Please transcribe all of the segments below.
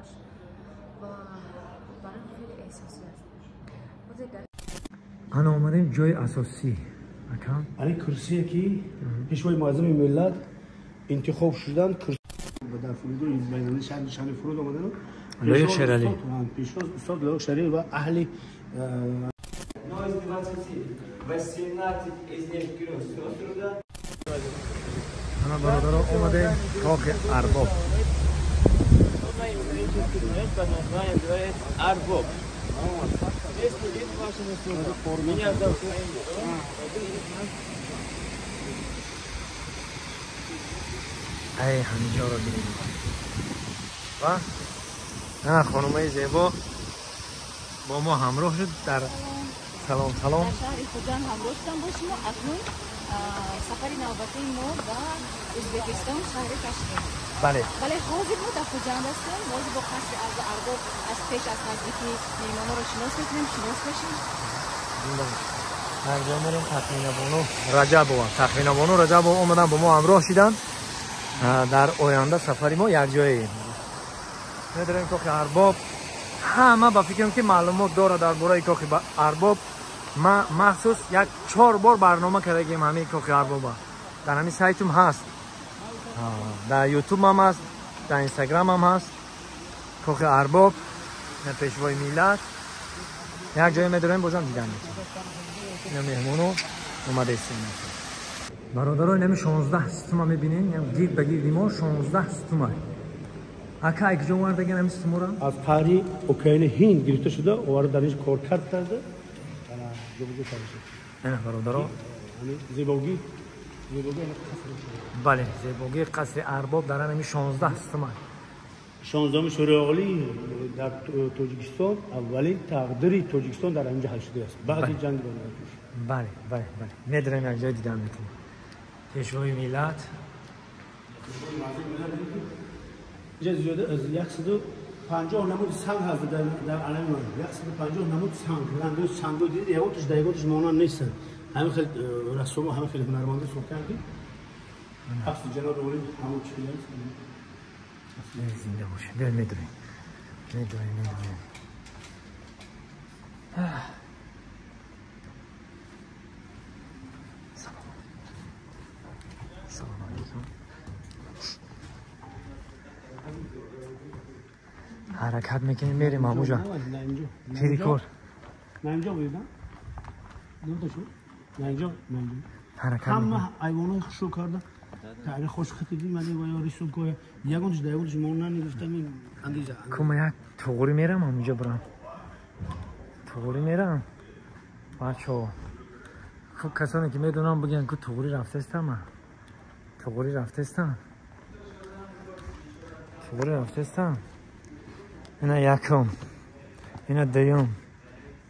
ҳамаш ва барам хеле эҳсосӣ аст. Ана омадем ҷои асосӣ. Акам ани курсие ки пешвои муаззами миллат интихоб шуданд, ва дар фурудгоҳи байналмилалии шаҳри Душанбе фуруд омаданд. Лоиқ Шералӣ, пешвоз устод Лоиқ Шералӣ ва аҳли из 20, 18 из них. Ана бародаро, омадем кохи Арбоб. Под названием дворец Арбоб. Здесь будет вашему слугу. Меня зовут. Ай, ҳаминҷоро бинед ва на хонумаи зебо бо мо ҳамроҳ шуд дар салом, салом. Дар шаҳри Хуҷанд ҳамроҳ шудам бо шумо. Акнун сафари навбатии мо ба Ӯзбекистон, шаҳри Ташкент. Бале. Бале, ҳозир мо дар Хуҷанд ҳастем. Ҳозир бо қасри Арбоб аз пеш, аз наздикӣ меҳмонҳоро шинос мекунем, шинос мешем. Якҷо мерем. Тахминабону Раҷабова, Тахминабону Раҷабова омадан, бо мо ҳамроҳ шиданд. Дар оянда сафари мо якҷояем. Медорем кохи Арбоб. Ҳама ба фикрам ки маълумот дорад дар бораи кохи Арбоб. Ма махсус як 4 бор барнома кардагим ҳамин кохи Арбоба. Дар ҳамин сайтум ҳаст, дар ютубам ҳаст, дар инстаграмам ҳаст. Кохи Арбоб, пешвои миллат. Як ҷое медорем, бозам дидан метавонем. Ина меҳмоно омадаистем. Бародаро, инами 16 сутума мебинем, гирд ба гирди мо 16 сутума. Ака, ай куҷо овардаган ҳамин сутуморо? Аз қаъри океани Ҳинд гирифта шуда, оварда, дар инҷо коркард карда, ҷобаҷо карда шуд. Ина бародаро, зебогӣ, зебогӣ қаср. Бале, зебогии қасри Арбоб дар ҳамин 16 сутума. 16-уми Шӯрои Олӣ дар Тоҷикистон, аввалин тақдири Тоҷикистон дар ҳаминҷо ҳал шудааст баъди ҷанги байналмилалӣ. Бале, бале, бале, медорем, як ҷой дидан метавонем. Пешвои миллат. Инҷа зиёда аз 150 намуди санг ҳаст дар алами мо. 150 намуд санг, рангои санго дидед, ягонташ дар ягонташ монанд нестанд. Ҳамин хел рассомо, ҳамин хел ҳунармандо сохтаанд ки акси ҷаноби олӣ ҳамон чиз аст. Зинда бошед. Биёед, медорем, медорем, медорем. Салом, салом алейкум. Ҳаракат мекунем, мерем ҳамуҷа пирикор. Наинҷо будед, наинҷо, наинҷо. Ҳаракат. Ҳама айвонои хушрӯ карда, таърих хушхати димани ва ё рисункоя ягонташ дар ягонташ монанд гуфтам андиза. Кума як туғри мерам, ҳамуҷа бурам, туғри мерам. Бачаҳо, хуб, касоне ки медонам, бигӯянд ку туғри рафтаистам, туғри рафтаистам, туғри рафтаистам. Ина якум, ина дуюм,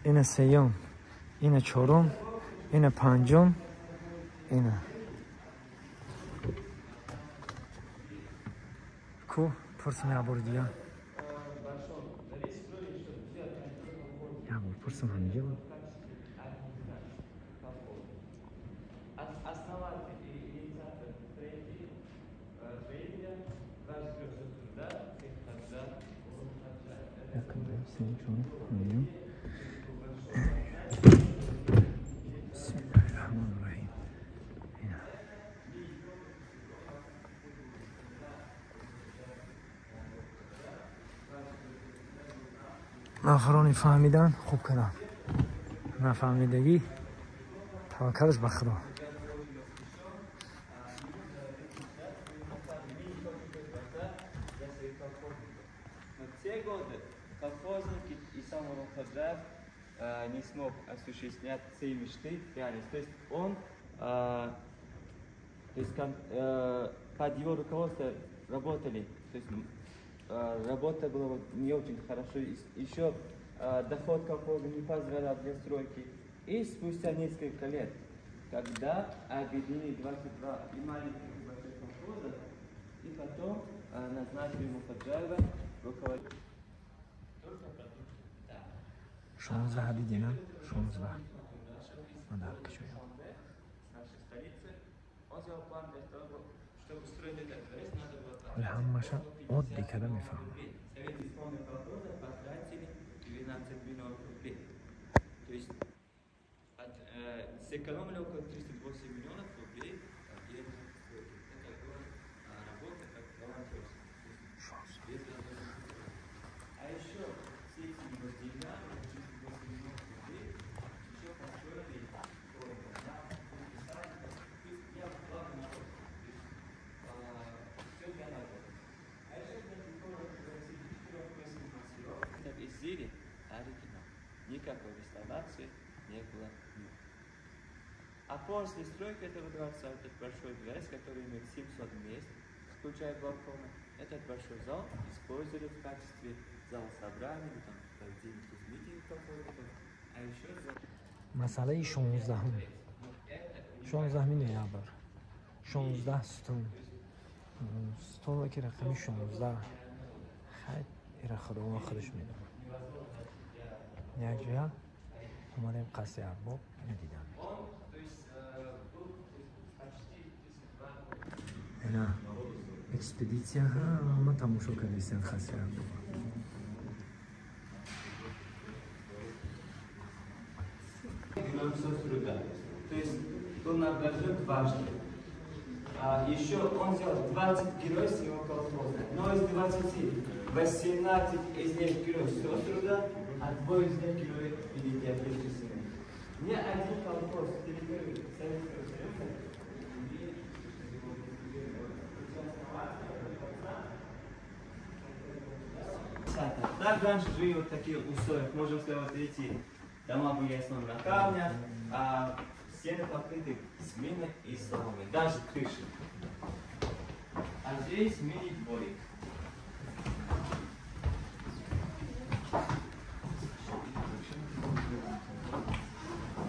ина сеюм, ина чорум, ина панҷум, ина ку пурсам як бори дигар, як бор пурсам, ҳаминҷа буд. Основатель и инициатор строителя 24 труда. Якум, дуюм, сеюм, чорум, панҷум. Бисмиллаҳи раҳмони раҳим. Ина нафарони фаҳмидан хуб кардам, нафаҳмидагӣ таваккалш ба Худо. Но в те годы колхозники и сам Ходжаев не смог осуществлять свои мечты в реальность. То есть он, то есть, под его руководством работали, то есть работа была вот не очень хорошо, еще доход колхоза не позволял для стройки. И спустя несколько лет, когда объединили 22 и маленьких, и больших колхозов, и потом назначили Мухаджаева руководителем. 16 дидем, 16 дар куҷоям. Нашей столицы. Он сделал план для того, чтобы строить этот дворец, надо было Ҳоли ҳамаша оддӣ карда мефаҳмам. Совет исполнения колхоза потратили 12 миллионов рублей. То есть сэкономили около 308 миллионов рублей. И это была работа как волонтерская. А еще все эти деньгами, 308 миллионов рублей, еще построили школы, то есть я главный народ. Все для народа. А еще для изделий оригинал. Никакой реставрации не было. А после стройки этого дворца, этот большой дворец, который имеет 700 мест, включая балконы, этот большой зал использовали в качестве зала собраний, там, проведения митингов, а еще зал... Масъалаи 16-ум. 16 ноябр. 16 сутун. Сутун ки рақами 16. Хай, ира Худованд худаш медонад. Як ҷоя омадем қасри арбоб, ина дидам. Ина экспедитсия ҳама тамошо кардистан қасри арбоб. То есть был награжден дважды. А еще он взял 20 героев своего колхоза. Но из 20, 18 из них героев соцтруда, а двое из них герои Великой Отечественной. Ни один колхоз в территории Советского Союза не Так раньше жили вот такие условия. Можем сказать, вот эти дома были основаны на камнях, а стены покрыты глиной и соломой, даже крыши. А здесь мини-дворик.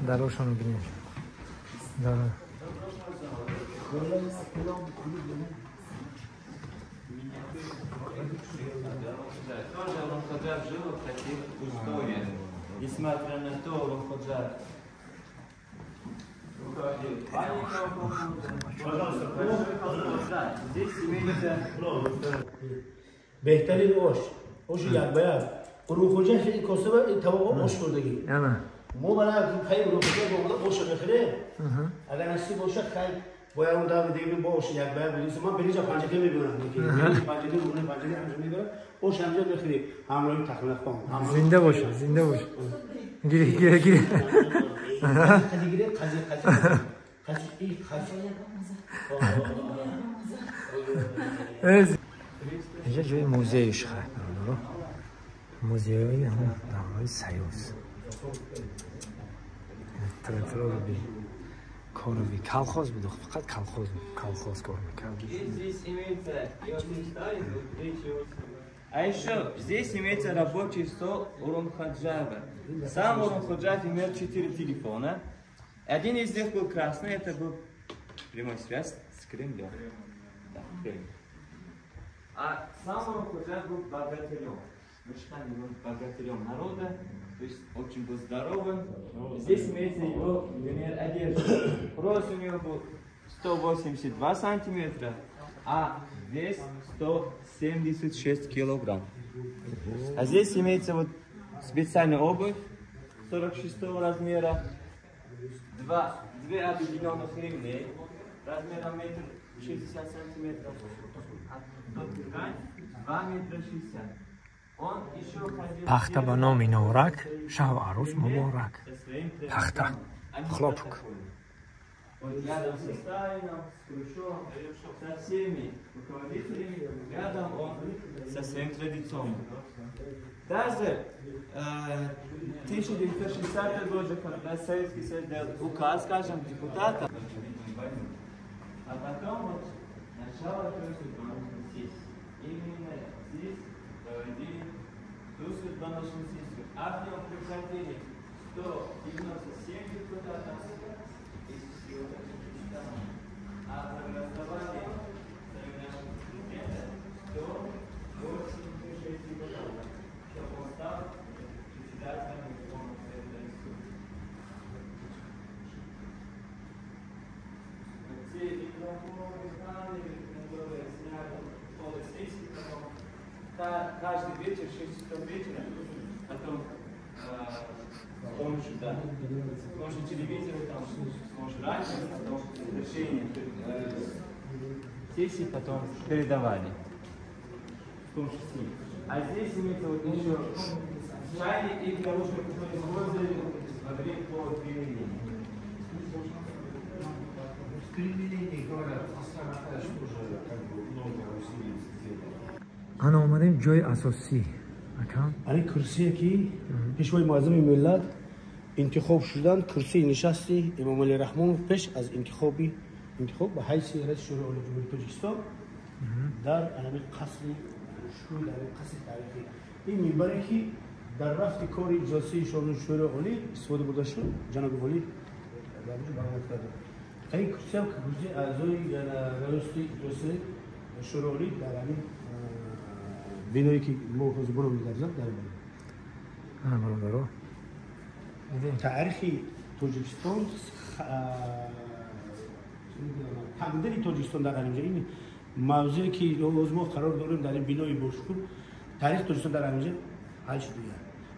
Дарошону бинед. Да. Тоже Урумходжаев жил в таких условиях. Несмотря на то, Урумходжаев руководил паником. Здесь имеется... Беҳтарин ош. Оши якбаяк. Урумходжаев хеле косаба ин табоқ ош хӯрдагӣ. Мо барои пай Урумходжаев омада оша мехӯрем. Агар насиб бошад, хай бояд он дам дига бо ош якбаяк билисем. Ман биринҷа панҷака мебарам. Панҷака, рӯғани панҷака ҳамҷа мебарам. Ош ҳамҷа мехӯрем. Ҳамроҳи тахминхон. Зинда бош, зинда бош. Гири, гири, гири. Қади гири, қази, қази. Қази, и, қази. Инҷа ҷои музеиш хай, бародаро. Музеи ҳам давраи Союз. Тракторро би, корро би, колхоз буд, фақат колхоз, колхоз кор мекард. Здесь имеется А еще здесь имеется рабочий стол Урумходжаева. Сам Урумходжаев имел 4 телефона. Один из них был красный, это был прямой связь с Кремлем. Да, Кремль. А сам Урумходжаев был богатырем. Мы считаем его богатырем народа, то есть очень был здоровым. Здесь имеется его пример одежды. Рост у него был 182 сантиметра, а вес 176 килограмм. А здесь имеется вот специальная обувь 46 размера, две объединенных ремней размером 1,60 м, а тот ткань 2,60 м. Он еще ходил Пахта ба номи Норак, шав арус муборак. Пахта, хлопок. Вот рядом со Сталином, с Хрущевым, со всеми руководителями, рядом он со своим традиционным. Даже 1960 год, когда Советский Союз дал указ, скажем, депутатам, а потом вот начало той судьбоносной сессии. Именно здесь проводили ту судьбоносную сессию. А в нем приходили 197 депутатов из всего Таджикистана, а проголосовали нашего президента 186 депутатов, чтобы он стал председателем Верховного Совета Республики. Те микрофоны, камеры, которые сняли полы сессии, потом Каждый вечер, в 6 часов вечера, потом с помощью, да, с помощью телевизора, там, с помощью радио, потом решение сессии потом передавали с помощью СМИ. А здесь имеется вот еще чайник, и для того, чтобы использовали во время примирения. Примирение, говорят, Аслан Ахтаевич тоже как бы много усилий сделал. Ана омадем ҷои асосӣ. Ани курсие ки пешвои муаззами миллат интихоб шуданд, курсии нишасти Эмомалӣ Раҳмонов пеш аз интихоб ба ҳайси раиси Шӯрои Олии Ҷумҳурии Тоҷикистон дар анами қасри шӯй, дар қасри таърихӣ. Ин минбаре ки дар рафти кори ҷалсаи Шӯрои Олӣ истифода бурда шуд, ҷаноби олӣ дар онҷо баромад карданд. Ин курсиам курсии аъзои раёсати ҷалсаи Шӯрои Олӣ дар ҳамин биное ки мо ҳозир баромадем дар зал, дар ана бародаро таърихи Тоҷикистон, тақдири Тоҷикистон дар ҳаминҷо, ин мавзее ки ҳозир мо қарор дорем дар ин бинои бошукӯҳ, таърихи Тоҷикистон дар ҳаминҷо ҳал шуд.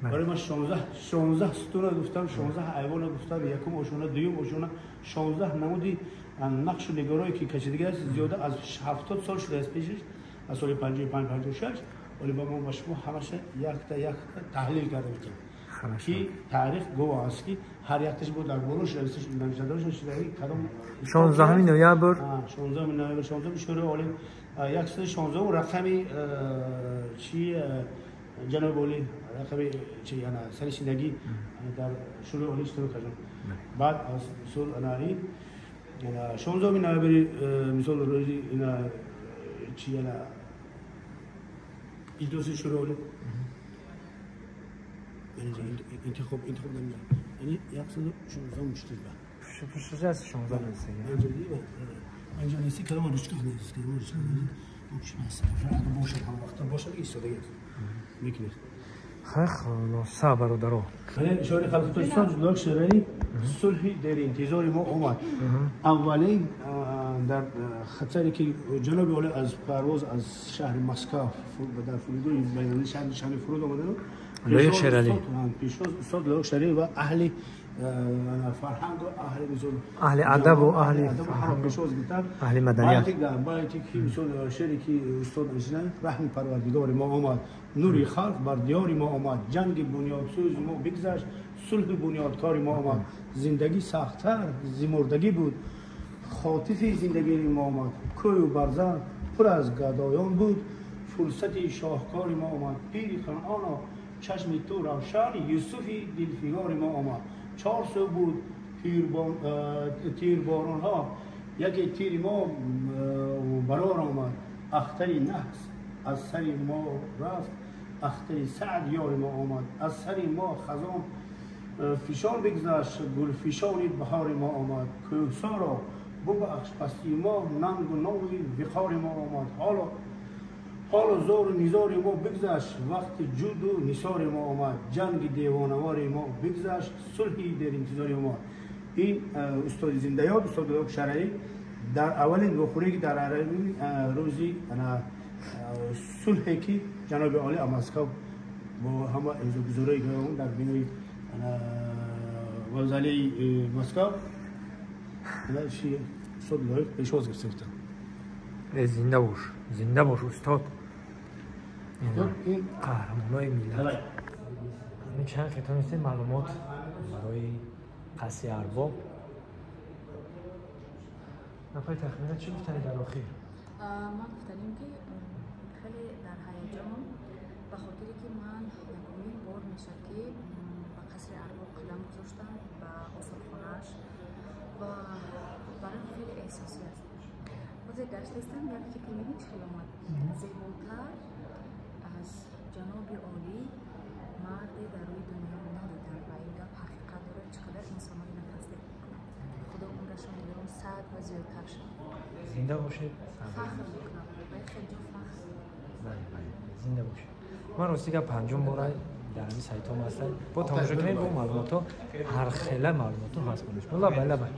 Барои ман 16 сутуна гуфтам, 16 айвона гуфтам, якум ошона, дуюм ошона, 16 намуди нақшу нигорое ки кашидагӣ аст, зиёда аз 70 сол шудааст пешаш, аз соли 55-56, вале ба мо ба шумо ҳамаша якта якта таҳлил карда метавонем ки таърих гувоҳ аст ки ҳар якташ бо дар боло навишта шуда кадом 16 ноябр, 16 ноябр, 16 Шӯрои Олӣ, 116 рақами чи ҷаноби олӣ рақами чи ана сари шидагӣ дар Шӯрои Олӣ иштирок карданд. Баъд аз мисол ана ин 16 ноябри, мисол рӯзи ина чи ана иҷлоси Шӯрои Олӣ интихоб намедонам, яъне 116 муштиба 16 инҷо нест, калома ручка нест, калома ручка нест, бошад ҳам вақта бошад, истодагӣ аст мекунед. Хулоса бародаро, шоири халқи Тоҷикистон Лоиқ Шералӣ сулҳи деринтизори мо омад. Аввалин дар хатаре ки ҷаноби олӣ аз парвоз аз шаҳри Москва дар фурудгоҳи байналмилалии шаҳри Душанбе фуруд омадану Лоиқ Шералӣ, пешвоз устод Лоиқ Шералӣ ва аҳли фарҳангу аҳли мисол аҳли адабу аҳли пешвоз гирифтанд, аҳли маданият. Баъде ки мисол шере ки устод навиштанд: раҳми парвардигори мо омад, нури халқ бар диёри мо омад, ҷанги бунёдсӯзи мо бигзашт, сулҳи бунёдкори мо омад, зиндагӣ сахттар зимурдагӣ буд, хотифи зиндагии мо омад, кӯю барзан пур аз гадоён буд, фурсати шоҳкори мо омад, пири қуръоно чашми ту равшан, Юсуфи дилфигори мо омад, чор сӯ буд тирборонҳо, яке тири мо барор омад, ахтари наҳс аз сари мо рафт, ахтари саъд ёри мо омад, аз сари мо хазон фишон бигзашт, гулфишони баҳори мо омад, кӯҳсоро бубахш пастии мо, нангу нови виқори мо омад, ҳоло зору низори мо бигзашт, вақти ҷуду нисори мо омад, ҷанги девонавори мо бигзашт, сулҳи деринтизори мо. Ин устоди зиндаёд устод Лоиқ Шералӣ дар аввалин вохӯрие ки дар рӯзи сулҳе ки ҷаноби олӣ аз Москва бо ҳама имзогузории дар бинои вокзалии Москва устод Лоиқ пешвоз гирифта буданд. Зинда бош, зинда бош устод, қаҳрамонои миллат. Ҳамин чанд ки тонистем маълумот барои қасри арбоб. Нафари тахмина чӣ гуфтанӣ дар охир? Ман гуфтанем ки хеле дар ҳаяҷонам, ба хотире ки ман якумин бор мешавад ки ба қасри арбоб қадам гузоштам, ба осорхонааш, ва барои хеле эҳсосӣ аст. Ҳозир гаштаистам, як фикр мебинӣ чӣ хел омад: зеботар аз ҷаноби олӣ марде дар рӯи дунё надидам, ва ин гап ҳақиқат дорад. Чӣ қадар инсонҳо ина тасдиқ мекунанд. Худо умрашон миллион сад ва зиёдтар шавад. Зинда бошед. Фахр мекунам, ба хеле ҷо фахр. Бале, бале, зинда бошед. Ман рости гап панҷум бора дар ҳамин сайтҳо ҳастам, бо тамошо кунем, бо маълумотҳо, ҳар хела маълумотҳо ҳаст. Лабай, лабай.